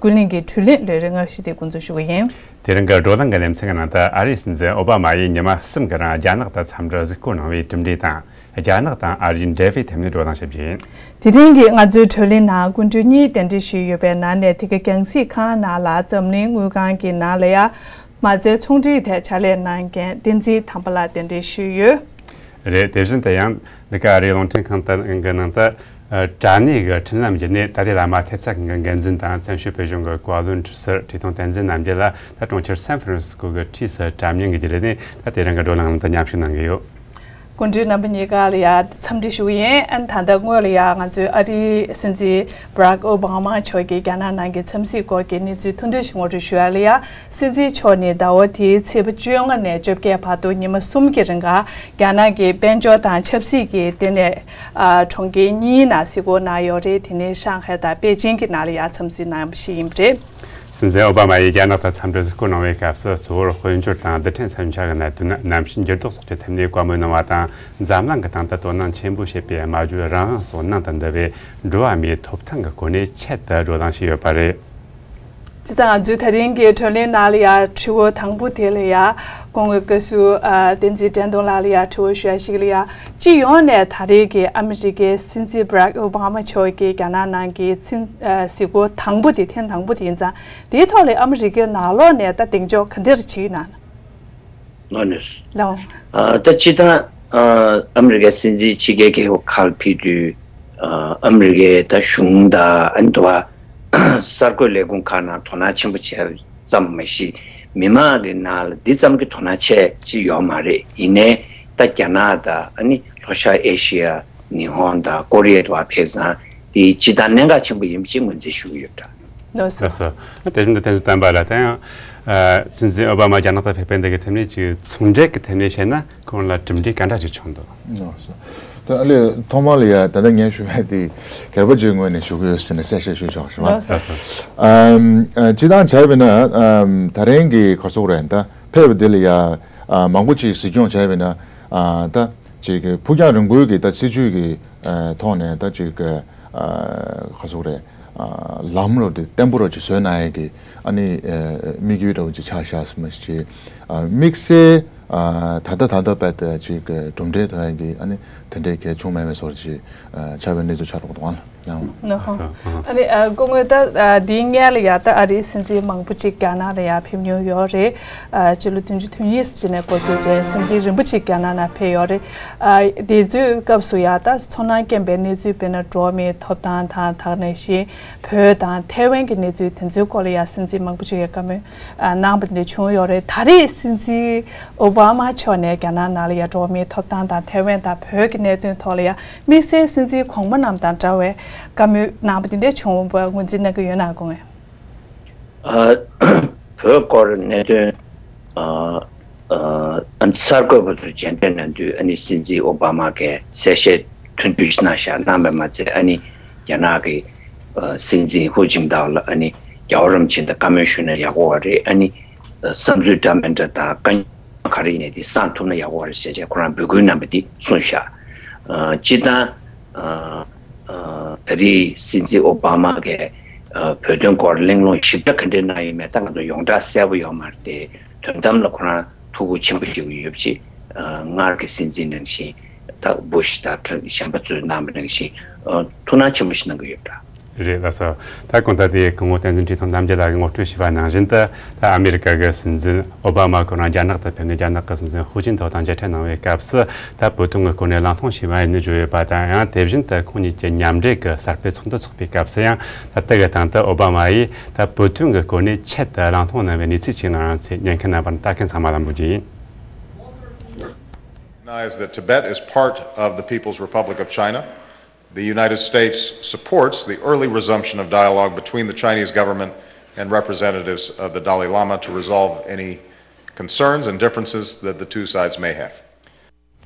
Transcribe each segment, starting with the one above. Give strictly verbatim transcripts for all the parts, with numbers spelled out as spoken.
ཀུན་གླེང་གི་དྲི་ལན་ལོས་རེ་ངོ་ཤེས་ཏེ་འགོ་འཛུགས་ཞུ་གི་ཡིན། དེ་རིང་གི་བགྲོ་གླེང་གི་ལེ་ཚན་གྱི་ནང་དུ་ཨ་རིའི་སྲིད་འཛིན་ཨོ་བྷ་མ་ཡིས་ཉི་མ་གསུམ་གྱི་རིང་རྒྱ་ནག་ཏུ་འཚམས་འདྲི་གཟིགས་སྐོར་གནང་བའི་གྲུབ་འབྲས་དང་། རྒྱ་ནག་དང་ཨ་རིའི་འབྲེལ་བའི་ཐད་ནས་བགྲོ་གླེང་བྱེད་རྒྱུ་ཡིན། དེ་རིང་གི་ང་ཚོའི་བགྲོ་གླེང་ནང་སྐུ་མགྲོན་གཉིས་གདན་འདྲེན་ཞུས་ཡོད་པའི་ནང་ནས་དེ་ག་རྒྱང་སྲིང་ཁང་ནང་ལ་འཛམ་གླིང་དངུལ་ཁང་གི་ནང་ལ་ཡ། མ་རྩའི་ཚོང་འབྲེལ་ཐད་ཕྱག་ལས་གནང་མཁན་བསྟན་འཛིན་དམ་པ་ལགས་གདན་འདྲེན་ཞུས་ཡོད། རེད། དེ་བཞིན་དུ་ཡང་འདི་ག་ཨ་རིའི་རླུང་འཕྲིན་ཁང་དུ་གི་ནང་དུ་ཨ་དྲ་གནས་ཀྱི་འཕྲིན་ལམ་བརྒྱུད་ནས་ཏཱ་ལའི་བླ་མ་ཐེབས་རྩ་ཁང་གི་འགན་འཛིན་དང་བཙན་བྱོལ་བོད་གཞུང་གི་བཀའ་བློན་ཁྲི་ཟུར་བཀྲས་མཐོང་བསྟན་འཛིན་རྣམ་རྒྱལ་ལགས་ད་གྲོང་ཁྱེར་སན་ཧྥ་རན་སི་སྐོ་གི་འཁྲིས་སུ་དྲ་མཉམ་གྱི་བརྒྱུད་ལས་ནས་ད་དེ་རིང་གི་བགྲོ་གླེང་ལམ་དུ་མཉམ་ཞུགས་གནང་གི་ཡོད། སྐུ་མགྲོན་རྣམ་པ་གཉིས་ཀ་ལ་ཡ་འཚམས་འདྲི་ཞུ་གི་ཡིན། ཨ་ནི་ད་ལྟ་སྔོན་ལ་ཡ་ང་ཚོའི་ཨ་རིའི་སྲིད་འཛིན་བྷ་རག་ཨོ་བྷ་མ་མཆོག་གིས་རྒྱ་ནག་ནང་གི་འཚམས་གཟིགས་སྐོར་གྱི་གནས་ཚུལ་ཐུང་ཐུང་ཞིག་ངོ་སྤྲོད་ཞུ་ཡ་ལ་ཡ། སྲིད་འཛིན་མཆོག་ནི་ཟླ་བ་འདིའི་ཚེས་པ་བཅོ་ལྔ་ནས་བཅོ་བརྒྱད་བར་དུ་ཉི་མ་གསུམ་གྱི་རིང་ག་རྒྱ་ནག་གི་དཔལ་འབྱོར་དང་ཆབ་སྲིད་ཀྱི་ལྟེ་གནས་ཨ་གྲོང་ཁྱེར་གཉིས་ནང་གཟིགས་སྐོར་གནང་ཡོད་རེད། དེ་ནས་ཧྲང་ཧའེ་དང་པེ་ཅིང་གི་ནང་ལ་ཡ་འཚམས་གཟིགས་གནང་བ་ཞིག་ཡིན་པ་རེད། སྲིད་འཛིན་ཨོ་བྷ་མ་ཡིས་རྒྱ་ནག་ཏུ་འཚམས་འདྲི་གཟིགས་སྐོར་གནང་བའི་སྐབས་སུ་གཙོ་བོར་དཔལ་འབྱོར་དང་རྡུལ་ཕྲན་ས་ཆ་གི་གནད་དོན། གནམ་གཤིས་འགྱུར་ལྡོག་སོགས་ཀྱི་ཐད་ནས་བཀའ་མོལ་གནང་བ་དང་། འཛམ་གླིང་གི་སྟེང་དུ་དོ་སྣང་ཆེན་པོ་བྱེད་པའི་སྨྲ་བརྗོད་རང་དབང་སོགས་ནང་དུ་འདུ་བའི་འགྲོ་བ་མིའི་ཐོབ་ཐང་གི་སྐོར་ནས་ཆེད་དུ་བགྲོ་གླེང་བྱས་ཡོད་པ་རེད། སྤྱིར་བཏང་ང་ཚོའི་ད་རིང་གི་བགྲོ་གླེང་ནང་ལ་ཡ་དྲི་བ་དང་པོ་དེ་ལ་ཡ་སྐུ་ངོ་བཀའ་ཟུར་ཨ་བསྟན་འཛིན་བཀྲས་མཐོང་ལགས་ལ་ཡ་དྲི་བ་ཞུ་ཡ་ཞིག་ལ་ཡ། སྤྱི་ཡོངས་ནས་ད་རེས་ཀྱི་ཨ་མི་རི་ཀའི་སྲིད་འཛིན་བྷ་རག་ཨོ་བྷ་མ་མཆོག་གིས་རྒྱ་ནག་ནང་གི་སྲིད་ཨ་གཟིགས་སྐོར་དང་པོ་དེ་ཐེངས་དང་པོ་དེ་ཡིན་ཙང་། དེའི་ཐོག་ལ་ཨ་མི་རི་ཀའི་ནང་ལོགས་ནས་ད་གདེང་འཇོག་ག་འདྲ་བྱེད་ཀྱི་ན། ལོ་ནས། ལའོ། ཨ་ད་སྤྱིར་བཏང་ཨ་ཨ་མི་རི་ཀའི་སྲིད་འཛིན་ཕྱི་རྒྱལ་རྒྱལ་ཁབ་ཁག་ལ་ཕེབས་དུས་ཨ་ཨ་མི་རི་ཀའི་ད་གཞུང་དང་ཨ་ནི་དུ་བ་གསར་འགོད་ལས་ཁུངས་ཁག་ནང་དོ་སྣང་ཆེན་པོ་བྱས་ཙམ་མ་ཞིག་མི་མང་གི་ནང་ལ་འདི་ཙམ་གྱི་དོ་སྣང་བྱས་ཅིག་ཡོད་མ་རེད། ཡིན་ནའི་ད་རྒྱ་ནག་དང་ཨ་ནི་ལྷོ་ཤར་ཨེ་ཤི་ཡ། ཉི་ཧོང་དང་ཀོ་རི་ཡའི་དུ་བ་ཕེབས་ཙང་དེ་སྤྱིར་བཏང་གནད་འགག་ཆེན་པོ་ཡིན་པ་ཅིག་ངོས་འཛིན་ཞུ་གི་ཡོད་འདྲ། ལགས་སོ། ལགས་སོ། དེ་བཞིན་དུ་བསྟན་འཛིན་དམ་པ་ལགས་ད་ཡང་ཨ་སྲིད་འཛིན་ཨོ་བྷ་མ་རྒྱ་ནག་ཏུ་ཕེབས་པའི་འདི་གི་ཐད་ནས་ཅིག་ཚོང་འབྲེལ་གྱི་ཐད་ནས་བཤད་ན་ཁོང་ལ་གྲུབ་འབྲས་ག་འདྲ་ཅིག་བྱུང་འདུག་ལགས་སོ། ད་ཨ་ལས་ཐོག་མ་ལ་ཡ་ད་ལྟ་ངས་ཞུ་བའི་དེ་སྒེར་པ་ཅིག་ངོས་ནས་ཞུ་གི་ཡོད་ཟེར་ནས་གསལ་བཤད་ཞུ་ཆོག་ཞུ་བ། ལགས་སོ། ལགས་སོ། ཨམ་ཨ་སྤྱིར་བཏང་བྱས་པས་ན་ཨམ་ད་རིང་གི་ག་རེ་ཟེར་དགོས་རེད། ད་ཕེབས་པ་འདི་ལ་ཡ་ཨ་མང་པོ་ཅིག་གཟིགས་སྐྱོང་བྱས་པས་ན་ཨ་ད། ཅིག་གི་ཕུགས་རྒྱང་རིང་པོའི་གི་ད་སྲིད་ཇུས་ཀྱི་ཨ་ཐོག་ནས་ད་ཅིག་གི་ཨ་ག་རེ་ཟེར་དགོས་རེད། ཨ་ལམ་རོ་དེ་བརྟན་པོ་རོ་ཅིག་བཟོས་གནང་ཡས་ཀྱི་ཨ་ནི་ཨ་དམིགས་ཡུལ་འདྲ་བོ་ཅིག་ཆགས་བཞག་སོང་མ་ཞིག་ཅིག་ཨ་དམིགས་བསལ་ཨ་ད་ལྟ་ད་ལྟ་བར་དུ་ཅིག་གི་གྲུབ་འབྲས་ཐོན་ཡས་ཀྱི་ཨ་ནི་དེ་འདྲའི་གལ་བྱུང་མེད་པའི་བཟོ་འདྲ་ཅིག་ཨ་ཆགས་པའི་གནས་ཚུལ་ཆགས་འགྲོ་གི་འདུག་ཨ་ལགས། ནོ་ཧོ། ལགས་སོ། ཨ་ནི་ཨ་སྐུ་ངོ་ད་ཨ་འདིའི་སྔོན་ལ་ཡ་ད་ཨ་རིའི་སྲིད་འཛིན་མང་པོ་ཅིག་རྒྱ་ནག་ལ་ཡ་ཕེབས་མྱོང་ཡོད་རེད། ཨ་སྤྱི་ལོ་བདུན་ཅུ་དོན་གཉིས་ཙམ་ནས་འགོ་བཙུགས་རྗེས་སྲིད་འཛིན་རིམ་པ་ཅིག་རྒྱ་ནག་ནང་ཕེབས་ཡོད་རེད། ཨ་དེ་ཚོའི་སྐབས་སུ་ཡ་ད་ཚོར་སྣང་སྐྱེན་པའི་གནས་ཚུལ་དཔེར་ན་འགྲོ་བ་མིའི་ཐོབ་ཐང་དང་དེ་ནང་བཞིན་བོད་དང་ཐའེ་ཝན་གྱི་གནས་ཚུལ་དེ་ཚོའི་སྐོར་ལ་ཡ་སྲིད་འཛིན་མང་པོ་ཅིག་གིས་བཀའ་མོལ་ཨ་གནང་བ་འདི་བྱུང་ཡོད་རེད། ད་རེས་སྲིད་འཛིན་ཨོ་བྷ་མ་མཆོག་ནས་རྒྱ་ནག་ནང་ལ་ཡ་འགྲོ་བ་མིའི་ཐོབ་ཐང་དང་ཐའེ་ཝན་དང་བོད་ཀྱི་གནད་དོན་ཐོག་ལ་ཡ་དམིགས་བསལ་སྲིད་འཛིན་གོང་མ་རྣམས་དང་འདྲ་བའི་བཀའ་མོལ་གནང་བ་འདི་འདྲ་བྱུང་བ་ངོས་འཛིན་གནང་གི་ཡོད་ན་དགོངས། ཨ་བོད་སྐོར་གནད་དོན་ཨ་ཨ་གསར་འགོད་པ་ཚོ་མཇལ་འཕྲད་གནང་དུས་ཨ་ནི་སྲིད་འཛིན་ཨོ་བྷ་མ་གིས་གསལ་བཤད་ཐུང་ཐུང་ཞིག་གནང་བཞག་གནང་བས་མ་ཚད་ཨ་ནི་རྒྱ་ནག་གི་ཨ་སྲིད་འཛིན་ཧུ་ཅིན་ཐའོ་ལ་ཨ་ནི་རྒྱལ་བ་རིན་པོ་ཆེ་དང་བཀའ་མོལ་ཞུས་ན་ཡག་པོ་བ་རེད། ཨ་ནི་བསམ་ཚུལ་འདྲ་མི་འདྲ་དང་དཀའ་ག་རེ་ཡིན་ནའི་དེ་སངས་ཐུབ་ན་ཡག་པོ་རེད་ཟེར་བྱས་ཁོ་རང་འབོད་སྐུལ་གནང་བ་འདི་གསུངས་ཤག་ཨ་སྤྱིར་བཏང་ཨ་ཨ་ད་རེས་སྲིད་འཛིན་ཨོ་བྷ་མ་གིས་ཨ་བོད་དོན་སྐོར་གླེང་སློང་ཞིབ་ཕྲ་ག་འདྲ་གནང་ཡོད་མེད་ད་ང་ཚོ་ཡོངས་གྲགས་གསལ་པོ་ཡོད་མ་རེད་དེ། དོན་དམ་ལ་ཁོ་རང་ཐུགས་ཁུར་ཆེན་པོ་བཞེས་ཀྱི་ཡོད་པ་ཅིག་ཨ་སྔར་གྱི་སྲིད་འཛིན་ནང་བཞིན་ད་བུ་ཤི་དང་ཁྲ་གཞན་པ་ཚོས་གནང་བ་ནང་བཞིན་ཨ་ཐུགས་སྣང་ཆེན་པོ་ཞིག་གནང་གི་ཡོད་པ་འདྲ། རེད་ལགས་སོ། ད་གང་ལྟར་དེ་སྐུ་ངོ་བསྟན་འཛིན་བཀྲས་མཐོང་རྣམ་རྒྱལ་ལགས་ཀྱིས་ངོ་སྤྲོད་ཞུས་པ་ནང་བཞིན་དུ་ད་ཨ་མི་རི་ཀ་གི་སྲིད་འཛིན་ཨོ་བྷ་མ་ཁོ་རང་རྒྱ་ནག་ཏུ་ཕེབས་ནས་རྒྱ་ནག་གི་སྲིད་འཛིན་ཧུ་ཅིན་ཐའོ་དང་མཇལ་འཕྲད་གནང་བའི་སྐབས་སུ་ད་བོད་དོན་གྱི་སྐོར་ནས་གླེང་སློང་ཞུས་པ་ཡིན་ནི་བརྗོད་ཡོད་པ་དང་། ཡང་དེ་བཞིན་དུ་ཁོང་གཉིས་ཀྱི་མཉམ་འབྲེལ་གྱི་གསར་སྤེལ་ཚོགས་འདུ་འཚོགས་པའི་སྐབས་སུ་ཡང་ད་ལྟ་གི་དང་དུ་ཨོ་བྷ་མ་ཡིས་ད་བོད་དོན་གྱི་སྐོར་ནས་ཆེད་དུ་གླེང་སློང་གནང་བའི་གནས་ཚུལ་ཅིག་ང་རང་ཚོའི་ཉན་མཁན་རྣམ་པར་ལྟ་མཁན་ཚང་མ་ལ་འབུལ་རྒྱུ་ཡིན། Recognize that Tibet is part of the People's Republic of China. The United States supports the early resumption of dialogue between the Chinese government and representatives of the Dalai Lama to resolve any concerns and differences that the two sides may have.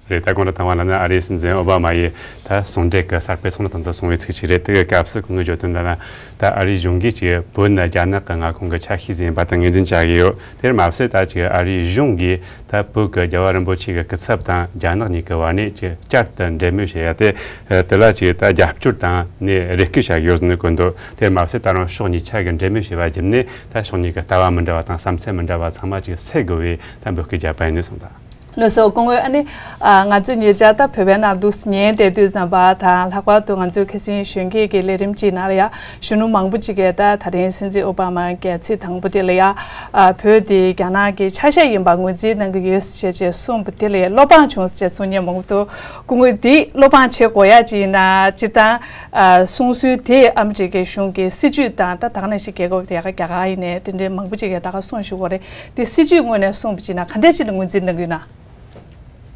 རེད། ད་གོང་དུ་དང་བ་ལ་ན་ཨ་རིའི་སྲིད་འཛིན་ཨོ་བྷ་མ་ཡིས་ད་ཟུང་འབྲེལ་གྱི་གསར་སྤེལ་ཚོགས་འདུ་དང་དུ་སོང་བའི་ཚིག་ཅིག་རེད། དེ་གི་སྐབས་སུ་ཁོང་གིས་བརྗོད་དོན་ལ་ན། ད་ཨ་རིའི་གཞུང་གིས་ཅིག་བོད་ནི་རྒྱ་ནག་གི་མངའ་ཁོངས་ཀྱི་ཆ་ཤས་ཟིན་པ་དང་ངོས་འཛིན་བྱ་གི་ཡོད། དེར་མ་ཟད་ད་ཅིག་ཨ་རིའི་གཞུང་གིས་ད་བོད་ཀྱི་རྒྱལ་བ་རིན་པོ་ཆེ་གི་སྐུ་ཚབ་དང་རྒྱ་ནག་གཉིས་ཀྱི་བར་ནས་ཅིག་བསྐྱར་དུ་འབྲེལ་མོལ་བྱེད་ཡ་དེ། དེ་ལ་ཅིག་ད་རྒྱབ་སྐྱོར་དང་ནས་རེ་སྐུལ་བྱ་གི་ཡོད་ཟེར་ནས་བཀོད་འདུག། དེར་མ་ཟད་ད་རུང་ཕྱོགས་གཉིས་ཆ་གི་འབྲེལ་མོལ་བྱས་པ་བརྒྱུད་ནས་ད་ཕྱོགས་གཉིས་ཀྱི་ལྟ་བ་མི་འདྲ་བ་དང་བསམ་ཚུལ་མི་འདྲ་བ་ཚང་མ་ཅིག་སེལ་དགོས་པའི་ད་འབོད་སྐུལ་བརྒྱབ་པ་ཡིན་ནས་གསུངས་དང་། ལགས་སོ། སྐུ་ངོ། ཨ་ནི། ཨ། ང་ཚོས་ཉེ་ཆར་ད་བོད་པའི་ནང་དུ་ཉན་བསྡད་དུས་ཙམ་པ་དང་། ལྷག་པར་དུ་ང་ཚོའི་ཁ་སང་གཞོན་སྐྱེས་ཀྱི་ལས་རིམ་གཅིག་ནང་ལ་ཡ་གཞོན་ནུ་མང་པོ་ཅིག་གིས་ད་ད་རིང་སྲིད་འཛིན་ཨོ་བྷ་མ་གི་ཚིག་དང་པོ་དེ་ལ་ཡ། ཨ། བོད་དེ་རྒྱ་ནག་གི་ཆ་ཤས་ཡིན་པ་ངོས་འཛིན་གནང་གི་ཡོད་ཅེས་ཅེས་གསུངས་པ་དེ་ལ་ཡ་བློ་ཕམ་བྱུང་ཟེར་གསུང་མཁན་མང་པོ་འདུག། སྐུ་ངོ། འདི་བློ་ཕམ་བྱེད་དགོས་ཡ་ཅིག་ཡིན་ན་སྤྱིར་བཏང་། ཨ། གསུང་སྲོལ་དེ་ཨ་མི་རི་ཀའི་གཞུང་གི་སྲིད་བྱུས་དང་ད་ད་ག་ནང་བཞིན་རྒྱལ་ཁབ་དེ་ག་རྒྱ་གར་ཡིན་ནའི་དེ་འདྲའི་མང་པོ་ཅིག་གིས་ད་ག་གསུང་བཞིན་ཡོད་རེད། དེ་སྲིད་བྱུས་ངོས་ནས་གསུངས་པ་ཅིག་ན་ག་འདྲ་ཅིག་ལ་ངོས་འཛིན་གནང་གི་ཡོད་ན།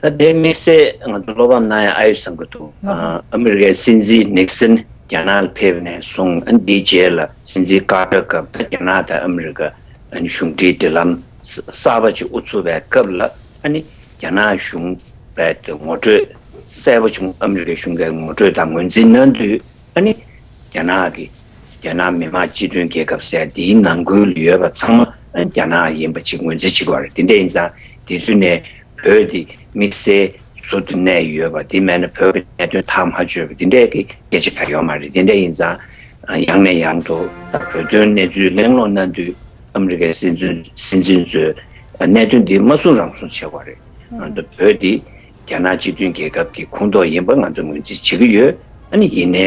ད་དེ་དམིགས་བསལ་ང་ཚོ་བློ་ཕམ་གནང་ཡ་ཨ་ཡོད་བསམ་གི་འདུག། ཨ། ཨ་མི་རི་ཀའི་སྲིད་འཛིན་ནིག་སན་རྒྱ་ནག་ལ་ཕེབས་ནས་བཟུང་། ཨ། འདིའི་རྗེས་ལ་སྲིད་འཛིན་ཀར་ཏར་སྐབས་ད་རྒྱ་ནག་དང་ཨ་མི་རི་ཀ་ཨ་ནི་གཞུང་འབྲེལ་འབྲེལ་ལམ་གསར་པ་ཅིག་དབུ་ཚུགས་པའི་སྐབས་ལ། ཨ་ནི་རྒྱ་ནག་གཞུང་རྦད་དེ་ངོ་སྤྲོད་གསལ་པོ་བྱུང་། ཨ་མི་རི་ཀའི་གཞུང་གིས་ངོ་སྤྲོད་དང་ངོས་འཛིན་གནང་དུས། ཨ་ནི་རྒྱ་ནག་གི་རྒྱ་ནག་མི་དམངས་སྤྱི་མཐུན་རྒྱལ་ཁབ་ཟེར་འདིའི་ནང་ཁུལ་ཡོད་པ་ཚང་མ་ཨ་ནི་རྒྱ་ནག་ཡིན་པ་ཅིག་ངོས་འཛིན་བྱེད་དགོས་རེད། དེ་འདྲ་ཡིན་ཙང་དེ་དུས་ནས་བོད་འདི་དམིགས་བསལ་ཟུར་དུ་གནས་ཡོད་པ། དེ་མེད་ན་བོད་ཀྱི་གནད་དོན་ཐག་མ་ཆོད་པ་དེ་འདྲའི་གི་སྐད་ཆ་གང་ཡོད་མ་རེད། དེ་འདྲ་ཡིན་ཙང་ཡང་ནས་ཡང་དུ་ད་བོད་དོན་གནས་ཚུལ་གླེང་སློང་གནང་དུས། ཨ་མི་རི་ཀའི་སྲིད་འཛིན་སྲིད་འཛིན་ཚོས་གནད་དོན་འདི་མ་བཟུང་རང་བཟུང་བྱེད་དགོས་རེད། ང་ཚོ་བོད་འདི་རྒྱ་ནག་སྤྱི་མཐུན་རྒྱལ་ཁབ་ཀྱི་ཁོངས་གཏོགས་ཡིན་པ་ང་ཚོ་ངོས་འཛིན་བྱེད་ཀྱི་ཡོད། ཨ་ནི་ཡིན་ནའི་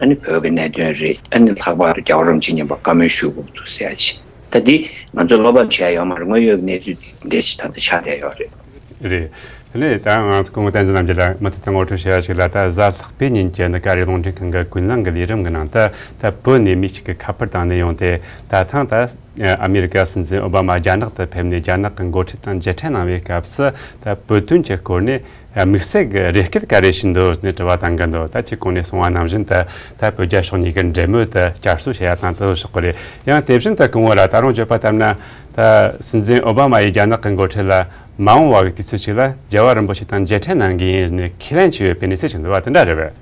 ཨ་ནི་བོད་ཀྱི་གནད་དོན་རེད། ཨ་ནི་ལྷག་པར་དུ་རྒྱལ་བ་རིན་པོ་ཆེ་མཉམ་པ་བཀའ་མོལ་ཞུ་དགོས་འདུག་ཟེར་ཡ་ཅིག། ད་འདི་ང་ཚོ་བློ་ཕམ་བྱས་ཡོད་མ་རེད། དངོས་ཡོད་གནས་ཚུལ་འདི་འདྲ་ཞིག་ད་ལྟ་ཆགས་བསྡད་ཡོད་རེད། རེད། དེ་ནས་ད་ང་ཚོ་སྐུ་ངོ་བསྟན་འཛིན་རྣམ་རྒྱལ་ལགས་མུ་མཐུད་དུ་ངོ་སྤྲོད་བྱེད་ཡ་ཞིག་ལ། ད་གཟའ་ལྷག་པའི་ཉིན་གྱི་ཨ་ནི་ཀ་རི་རླུང་འཕྲིན་ཁང་གི་ཀུན་གླེང་གི་ལས་རིམ་གྱི་ནང་དུ་ད་བོད་ནས་མི་ཞིག་གིས་ཁ་པར་བཏང་ནས་ཡོང་སྟེ། ད་ཐེངས་ད་ཨ་མི་རི་ཀ་སྲིད་འཛིན་ཨོ་བྷ་མ་རྒྱ་ནག་ཏུ་ཕེབས་ནས་རྒྱ་ནག་གི་འགོ་ཁྲིད་དང་མཇལ་འཕྲད་གནང་བའི་སྐབས་སུ། ད་བོད་དོན་གྱི་སྐོར་ནས་དམིགས་བསལ་གྱི་རེ་སྐུལ་ག་རེ་ཞིག་འདུག་ནས་དྲི་བ་བཏང་གི་འདུག། ད་ཁྱེད་གོང་ནས་གསུངས་པ་ནང་བཞིན་དུ་ད་བོད་རྒྱ་ཕྱོགས་གཉིས་ཀྱི་འབྲེལ་མོལ་དུ་བསྐྱར་གསོ་བྱེད་ཡ་དང་དེ་ཚོ་སོགས་རེད། ཡང་དེ་བཞིན་དུ་སྐུ་ངོ་ལ་ད་རུང་བརྗོད་པ་ལྟར་ན། ད་སྲིད་འཛིན་ཨོ་བྷ་མ་ཡིས་རྒྱ་ནག་གི་འགོ་ཁྲིད་ལ་མ་འོངས་པ་གི་དུས་ཚོད་ཅིག་ལ་རྒྱལ་བ་རིན་པོ་ཆེ་དང་མཇལ་འཕྲད་གནང་གི་ཡིན་ནས་ཁས་ལེན་བྱས་ཡོད་པའི་གནས་ཚུལ་ཞིག་འདུག་པ། དེ་འདྲ་རེད་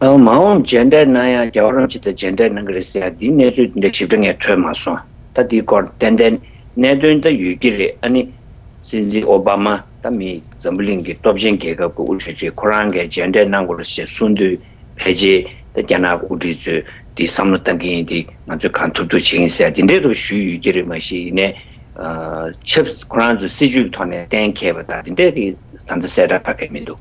པས། ཨ། མ་འོངས་མཇལ་འཕྲད་གནང་ཡ་རྒྱལ་བ་རིན་པོ་ཆེ་དང་མཇལ་འཕྲད་གནང་གི་རེད་ཟེར་ཡ་འདིའི་གནས་ཚུལ་འདི་འདྲ་ཞིབ་ཕྲ་ངས་ཐོས་མ་སོང་། ད་འདིའི་སྐོར་ཏན་ཏན་གནད་དོན་ད་ཡོད་ཀྱི་རེད། ཨ་ནི་སྲིད་འཛིན་ཨོ་བྷ་མ་ད་མི་འཛམ་བུ་གླིང་གི་སྟོབས་ཆེན་རྒྱལ་ཁབ་ཀྱི་དབུ་ཁྲིད་རེད། ཁོ་རང་གིས་མཇལ་འཕྲད་གནང་དགོས་རེད་ཞེས་གསུངས་དུས། ཕལ་ཆེར་ད་རྒྱ་ནག་དབུ་ཁྲིད་ཚོས་འདི་བསམ་བློ་བཏང་གི་ཡིན། འདི་ང་ཚོས་གང་ཐུབ་ཐུབ་བྱེད་ཀྱི་ཡིན་ཟེར་དེ་འདྲའི་རུ་ཞུས་ཡོད་ཀྱི་རེད། མ་གཞི་ཡིན་ནའི་ཨ་ཆབ་ཁོ་རང་ཚོ་སྲིད་ཇུས་ཀྱི་ཐོག་ནས་གཏན་འཁེལ་བ་དང་དེ་འདྲའི་གི་ད་ལྟ་གསལ་བསྒྲགས་ག་གེ་མི་འདུག།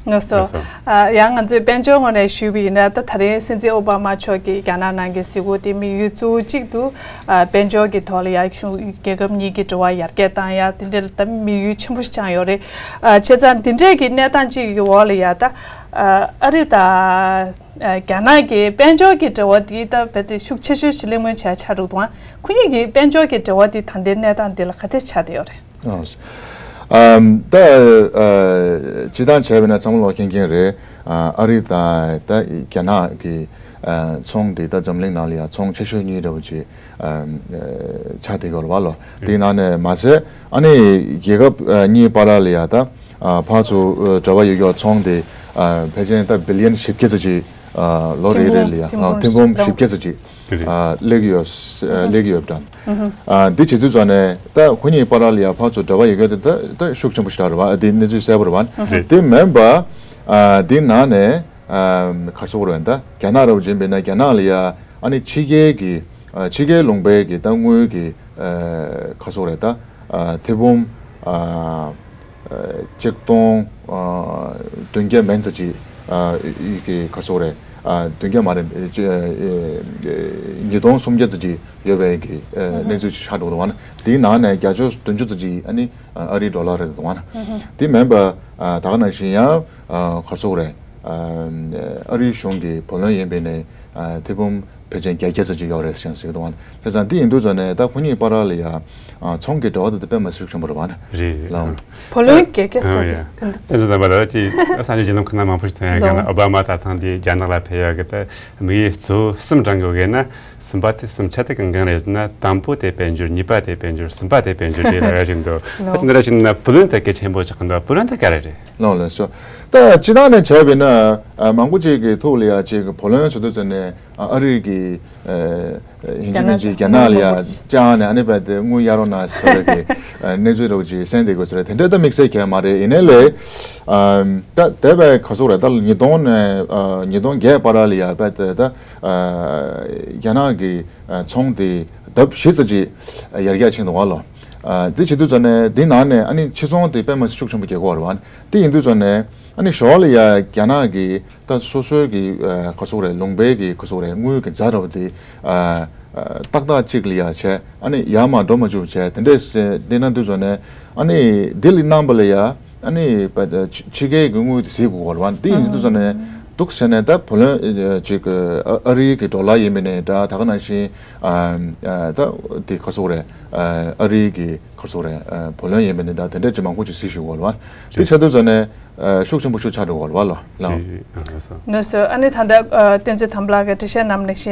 ལགས་སོ། ལགས་སོ། ཨ། ཡང་ང་ཚོས་དཔལ་འབྱོར་ངོས་ནས་ཞུས་པ་ཡིན་ན། ད་ད་རིང་སྲིད་འཛིན་ཨོ་བྷ་མ་མཆོག་གིས་རྒྱ་ནག་ནང་གི་གཟིགས་སྐོར་དེ་དམིགས་ཡུལ་གཙོ་བོ་གཅིག་ཏུ། ཨ། དཔལ་འབྱོར་གྱི་ཐོག་ལ་ཡ་གཞུང་རྒྱལ་ཁབ་གཉིས་ཀྱི་འབྲེལ་བ་ཡར་རྒྱས་བཏང་ཡ་དེ་འདྲ་ལ་ད་དམིགས་ཡུལ་ཆེན་པོ་ཞིག་བཅངས་ཡོད་རེད། ཨ། བྱས་ཙང་འདི་འདྲའི་གི་གནས་སྟངས་གཅིག་གི་འོག་ལ་ཡ་ད། ཨ། ཨ་རི་དང་། ཨ། རྒྱ་ནག་གི་དཔལ་འབྱོར་གྱི་འབྲེལ་བ་འདི་ད་རྦད་དེ་ཤུགས་ཆེ་ཤོས་ཤིག་གླེང་མོལ་བྱས་ཆགས་འགྲོ་འདུག། ཨ། ཁོ་གཉིས་ཀྱི་དཔལ་འབྱོར་གྱི་འབྲེལ་བ་འདི་ད་ལྟའི་གནས་སྟངས་འདི་ལ་ག་འདྲ་ཆགས་བསྡད་ཡོད་རེད། ཨ། ཨམ། ད། ཨ། སྤྱིར་བཏང་བྱས་པ་ཡིན་ན་ཚང་མ་ལོག་མཁྱེན་མཁྱེན་རེད། ཨ། ཨ་རི་དང་ད་རྒྱ་ནག་གི། ཨ། ཚོང་འདི་ད་འཛམ་གླིང་ནང་ལ་ཡ་ཚོང་ཆེ་ཤོས་གཉིས་འདྲ་བོ་ཅིག། ཨ། ཆགས་བསྡད་ཡོད་རེད་པ་ལོ། དེའི་ནང་ནས་མ་ཟད་ཨ་ནི་རྒྱལ་ཁབ། ཨ། གཉིས་བར་ལ་ཡ་ད། ཨ། ཕར་ཚུར། ཨ། འབྲེལ་བ་ཡོད་ཡོད་ཚོང་དེ། ཨ། ཕལ་ཆེར་ད་བི་ལི་ཡན་བཞི་བརྒྱ་ཙམ་ཅིག། ཨ། ལོ་རེ་རེ་ལ་ཡ། ཐེར་འབུམ། ཨ། ཐེར་འབུམ་བཞི་བརྒྱ་ཙམ་ཅིག། ཨ། སླེབས་ཡོད། ཨ། སླེབས་ཡོད་དང་། ཨ། འདི་བྱེད་དུས་ཙམ་ནས་ད་ཁོ་གཉིས་བར་ལ་ཡ་ཕར་ཚུར་འབྲེལ་བ་ཡོད་ཡོད་དེ་ད་ད་ཤུགས་ཆེན་པོ་ཞིག་རེད་པ། འདི་གནས་ཚུལ་གསལ་པོ་རེད་པ། དེ་མིན་པ། ཨ། འདི་ནང་ནས། ཨ། ག་རེ་ཟེར་དགོས་རེད། ད་རྒྱ་ནག་འདྲ་བོ་ཅིག་ཡིན་པ་ཡིན་ན་རྒྱ་ནག་ལ་ཡ་ཨ་ནི་ཕྱི་རྒྱལ་གྱི། ཨ། ཕྱི་རྒྱལ་ལུང་པའི་གི་ད་དངུལ་གྱི། ཨ། ག་རེ་ཟེར་དགོས་རེད། ད། ཨ། ཐེར་འབུམ། ཨ། ཨ། གཅིག་སྟོང་། ཨ། བདུན་བརྒྱ་མན་ཙམ་ཅིག། ཨ། ཡི་གི་ག་རེ་ཟེར་དགོས་རེད། ཨ། བདུན་བརྒྱ་མ་རེད། ཨ། ཉིས་སྟོང་སུམ་བརྒྱ་ཙམ་ཅིག་ཡོད་པའི་གི། ཨ། གནས་ཚུལ་ཆགས་འགྲོ་འདུག་པ། དེའི་ནང་ནས་བརྒྱ་ཆ་བདུན་ཅུ་ཙམ་ཅིག་ཨ་ནི། ཨ། ཨ་རིའི་ཌོ་ལར་རེད་འདུག་པ། དེ་མིན་པ། ཨ། ད་ག་ནང་བཞིན་ཡང་། ཨ། ག་རེ་ཟེར་དགོས་རེད། ཨ། ཨ་རིའི་གཞུང་གི་བུ་ལོན་ཡིན་པ་ཡིན་ན། ཨ། ཐེར་འབུམ། ཕལ་ཆེར་བརྒྱད་བརྒྱ་ཙམ་ཅིག་ཡོད་རེད་ཟེར་ཟེར་གི་འདུག་བ། བྱས་ཙང་འདི་ཡིན་དུས་ཙང་ནས་ད་ཁོ་གཉིས་བར་ལ་ཡ་ཨ་ཚོང་གི་འབྲེལ་བ་དེ་དཔེ་མ་སྲིད་ཤུགས་ཆེན་པོ་རེད་བ། རེད། ལགས། བུ་ལོན་བརྒྱད་བརྒྱ་ཟེར་ཨ་གི་ཡ། དེ་འདྲ། བསྟན་འཛིན་དམ་པ་ལགས་ཀྱིས་ས་གནས་བརྒྱུད་ལམ་ཁག་ན་མང་པོ་ཞིག་ཐོན་ཡ་གི་ལོ། ན་ཨོ་བྷ་མ་ད་ཐེངས་འདི་རྒྱ་ནག་ལ་ཕེབས་ཡ་གི་ད་དམིགས་ཡུལ་གཙོ་བོ་གསུམ་དྲངས་གི་ཡོད་ན། གསུམ་པ་དེ་གསུམ་ཆ་དེ་གང་གང་རེད་ཟེར་ན། དང་པོ་དེ་དཔལ་འབྱོར། གཉིས་པ་དེ་དཔལ་འབྱོར། གསུམ་པ་དེ་དཔལ་འབྱོར་རེད་ལབ་ཡ་ཞིག་འདུག་ལོ། ད་ཅི་འདྲ་ཞིག་ན་བུ་ལོན་དེ་གལ་ཆེན་པོ་ཆགས་འདུག་བུ་ལོན་དེ་ག་རེ་རེད། ལགས་ལགས་སོ། ད་སྤྱི་བཏང་ནས་བྱས་པས་ན་ཨ་མང་པོ་ཅིག་གི་ཐུགས་ལ་ཡ་ཅིག་བུ་ལོན་ཟེར་དུས་ཙམ་ནས་ཨ་ཨ་རི་གི་ཨ་ཡིན་གཅིག་མིན་གཅིག་རྒྱ་ནག་ལ་ཡ་བཅངས་ནས་ཨ་ནི་རྦད་དེ་དངུལ་གཡར་རོགས་གནང་ཟེར་བའི་གི་ཨ་གནས་ཚུལ་འདྲ་བོ་ཅིག་གསན་བསྡད་དགོས་ཚོད་རེད། དེ་འདྲ་ད་དམིགས་བསལ་གང་ཡང་མ་རེད། ཡིན་ནའི་ལས་ཨ་ད་དེ་བས་ག་ཟེར་རེད། ད་ཉིས་སྟོང་ནས་ཨ་ཉིས་སྟོང་བརྒྱད་བར་ལ་ཡ་རྦད་དེ་ད་ཨ་རྒྱ་ནག་གི་ཨ་ཚོང་དེ་ལྡབ་བཞི་ཙམ་ཅིག་ཡར་རྒྱས་ཕྱིན་འདུག་བ་ལོ། ཨ་དེ་བྱེད་དུས་ཙམ་ནས་དེ་ནང་ནས་ཨ་ནི་ཕྱིར་ཚོང་དེ་དཔེ་མ་སྲིད་ཤུགས་ཆེན་པོ་རྒྱག་གི་ཡོད་རེད་བ། དེ་ཡིན་དུས་ཙམ་ནས་ཨ་ནི་ཞོར་ལ་ཡ་རྒྱ་ནག་གི་ད་སོ་སོའི་གི་ཨ་ག་ཟེར་རེད། ལུང་པའི་གི་ག་ཟེར་རེད། དངུལ་གི་ཛ་འདྲ་བོ་དེ་ཨ་ཨ་ཏག་ཏག་ཅིག་ལ་ཡ་བྱས། ཨ་ནི་ཡར་མར་འགྲོ་མ་བཅུག་བྱས། དེ་འདྲས་བྱས་དེ་ན་དུས་ཙམ་ནས་ཨ་ནི་དེ་ལ་གནང་བ་ལ་ཡ་ཨ་ནི་ཕ་ཕྱི་རྒྱལ་གི་དངུལ་དེ་ཟད་དགོས་ཀྱི་ཡོད་རེད་བ། དེ་ཡིན་དུས་ཙམ་ནས་འདུག་ཟེར་ནས་ད་བུ་ལོན་ཨ་ཅིག་ཨ་ཨ་རིའི་གི་ཌོ་ལར་ཡིན་པ་ནས་འདྲ། ད་ག་ནང་བཞིན་ཨ་ཨ་ད་དེ་ག་ཟེར་རེད། ཨ་ཨ་རིའི་གི་ག་ཟེར་རེད། ཨ་བུ་ལོན་ཡིན་པ་ནས་འདྲ། དེ་འདྲས་ཅིག་མང་པོ་ཅིག་ཟད་ཞུ་གི་ཡོད་རེད་བ། དེ་ཆགས་དུས་ཙམ་ནས་ཨ་ཤུགས་ཆེན་པོ་ཤུགས་ཆག་འགྲོ་གི་ཡོད་རེད་བ་ལོ། ལགས། ལགས་སོ། ལགས་སོ། ཨ་ནི་ད་ལྟ་ཨ་བསྟན་འཛིན་དམ་པ་ལགས་ཀྱི་འགྲེལ་བཤད་གནང་ནས་